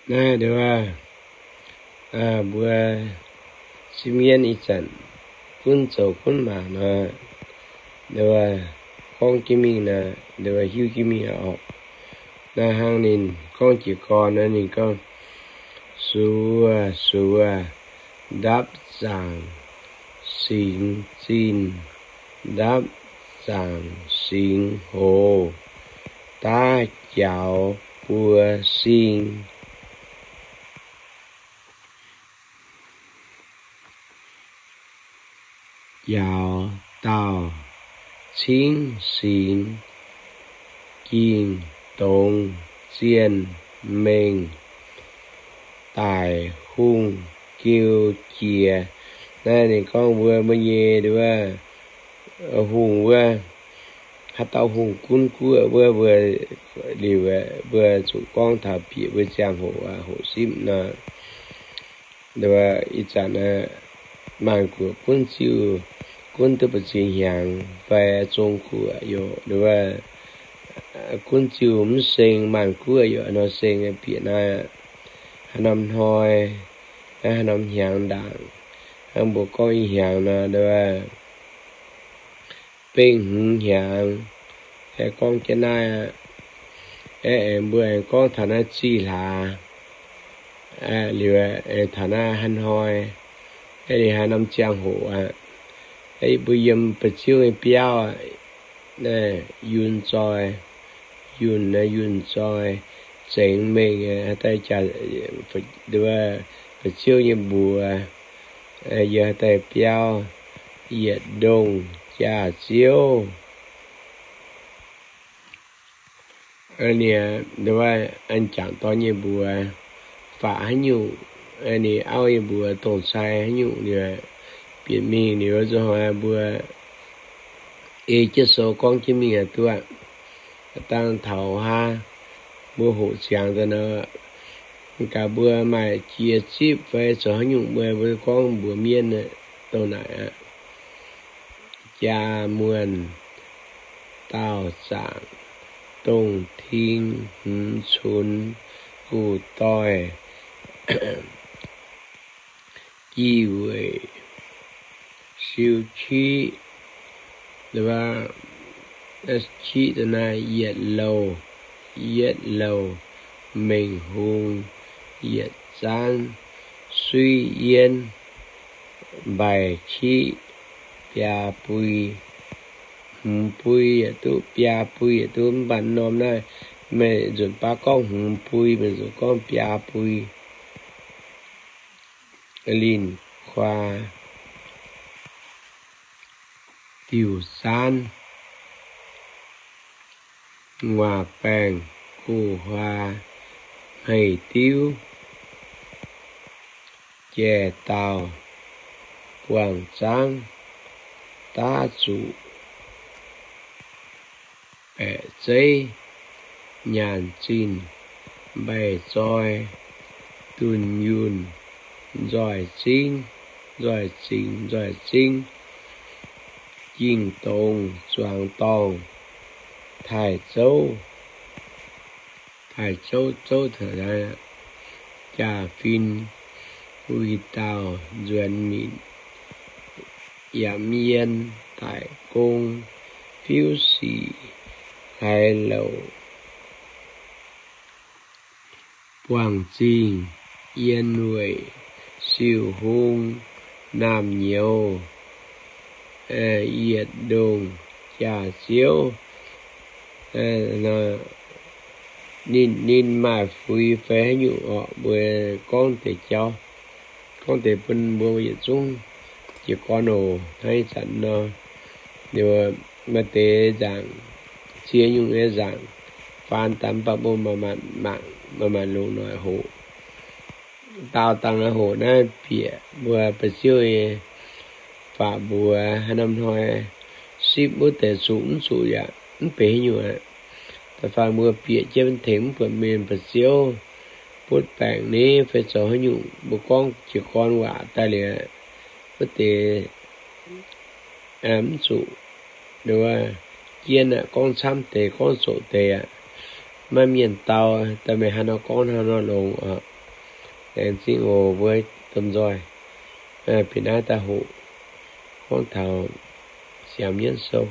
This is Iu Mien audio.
Naaiv nduov, mbuo sipv mienv ih zanc gunv zoux gunv mangc nor, nduov, gorngv jienv mingh nor, nduov, hiuv jienv mingh oc. Naaiv hnangv ninh gorngv jiez gorn naaiv, ninh gorngv, Suoz, suoz, ndapv zaangc singx zinh, ndapv zaangc singx hoz, daav jaux buo sing. Jaux dauh cingv singx, ging dongz zienh mengh, daic hungh geu jiex. Naaiv ninh gorngv mbuo, mbuo nyei nduov, hungh wuov, haaix dauh hungh gunv guoqv wuov, mbuo liuz, mbuo zuqc gorngv taux bieqc mbuo ziangh hoc, hoqc sipv nor. Nduov, ih zanc maanc guoqv gunv ziuh, gunv duqv ba'zing hnyangx fai zong guoqv yaac, nduov, gunv ziuh mv seng, maanc guoqv yaac nor seng bieqc naaiv. Haaix norm hnoi, haaix norm hnyangx ndaangc, hnangv mbuo gorngv i hnyangx nor, nduov, bengh hmz hnyangx, aengx gorngv jienv naaiv aqv. Aengx mbuo aengx gorngv taux naaiv zih hlaax, liuz aengx taux naaiv haaix hnoi, aengx liuz haaix norm ziangh hoc aqv. Mbuo yiem ba'ziouv nyei biauv aqv, yunh zoi, yunh, yunh zoi, zengx mengh, haaix daaih jaax, ba'ziouv nyei mbuox, yiem haaix daaih biauv, yietc ndongh jaax-ziouv. Ninh, nduov, an jangc dorn nyei mbuox, faqv haaix nyungc, ninh auv nyei mbuox dongh cai haaix nyungc, ninh bieqc mingh liuz, nzunc hnoi mbuo ei jienv sou gorngv jienv mingh aqv duqv. Dangh taux haav mbuo hoqc ziangx daaih nor, gaax mbuo maaih jiex zipv fai zoux haaix nyungc mbuo, mbuo gorngv mbuox mienv dongh naaic aqv. Jaa muonh daauh zaangc, dongh ting hmz cunx guv doix, jih weic siou qiqv, qiqv da'naaiv yietc louh, yietv louh mengh hung, yietc zaanv suiv yienv, mbaih qiqv biaa bui, hmz bui yaac duqv, biaa bui yaac duqv. Mv baac norm naaiv meih nzunc baav gorngv hmz bui, meih nzunc gorngv biaa bui. Linh kuaa diuh zaanv, nguaaz baengh guh huaa hmeiv diuv, jai dauh buangh zaangv daav zuqc, baeqc zeiv nyaanh zinh mbaih zoi, dunh yunh nzoih zingv, nzoih zingx nzoih zingv, jingh dongz zuangx dorngh, taaih zouv, taaih zouv, zouv taux jaa-fin, wuih dauh nzuonx minc, yaac mienh daic gong, fiuv sic hlaaix louc, buangh zingh yien weic siou hung, naamh nyouz yietc ndongh jaax-ziouv. Ninh, ninh maaih fuix fai haaix nyungc orqc, mbuo gorngv deix jauv, gorngv deix bun mbuo yietc zungv jiez gorn oc. Hnangv ih zanc nor, maaih deix nzaangc, ziex nyungc nyei nzaangc faan daaih, mv baac mbuo maaih maanc mangc, maaih maanc longc noic hoqc. Daauh dangh hoqc naaiv bieqc mbuo ba'ziouv nyei faqv mbuox haaix norm hnoi sipv wuov deix zuqc mv zuqc yaac mv benx haaix nyungc aqv. Da'faanh mbuo bieqc jienv tengx mv buatc mienh ba'ziouv, butv baengc ni fai zoux haaix nyungc, mbuo gorngv jiez gorn waac daaih liuz, wuov deix mv zuqc, wuov, jien aqv, gorngv camv deix, gorngv zoqc deix aqv. Maiv mienh dau daaih meih haaix nor gorngv haaix nor longx oc. Laengz zingh oc mbuo domh nzoih, bieqc naaiv daaih hoqc gorngv taux Siamx Nyienv Sou.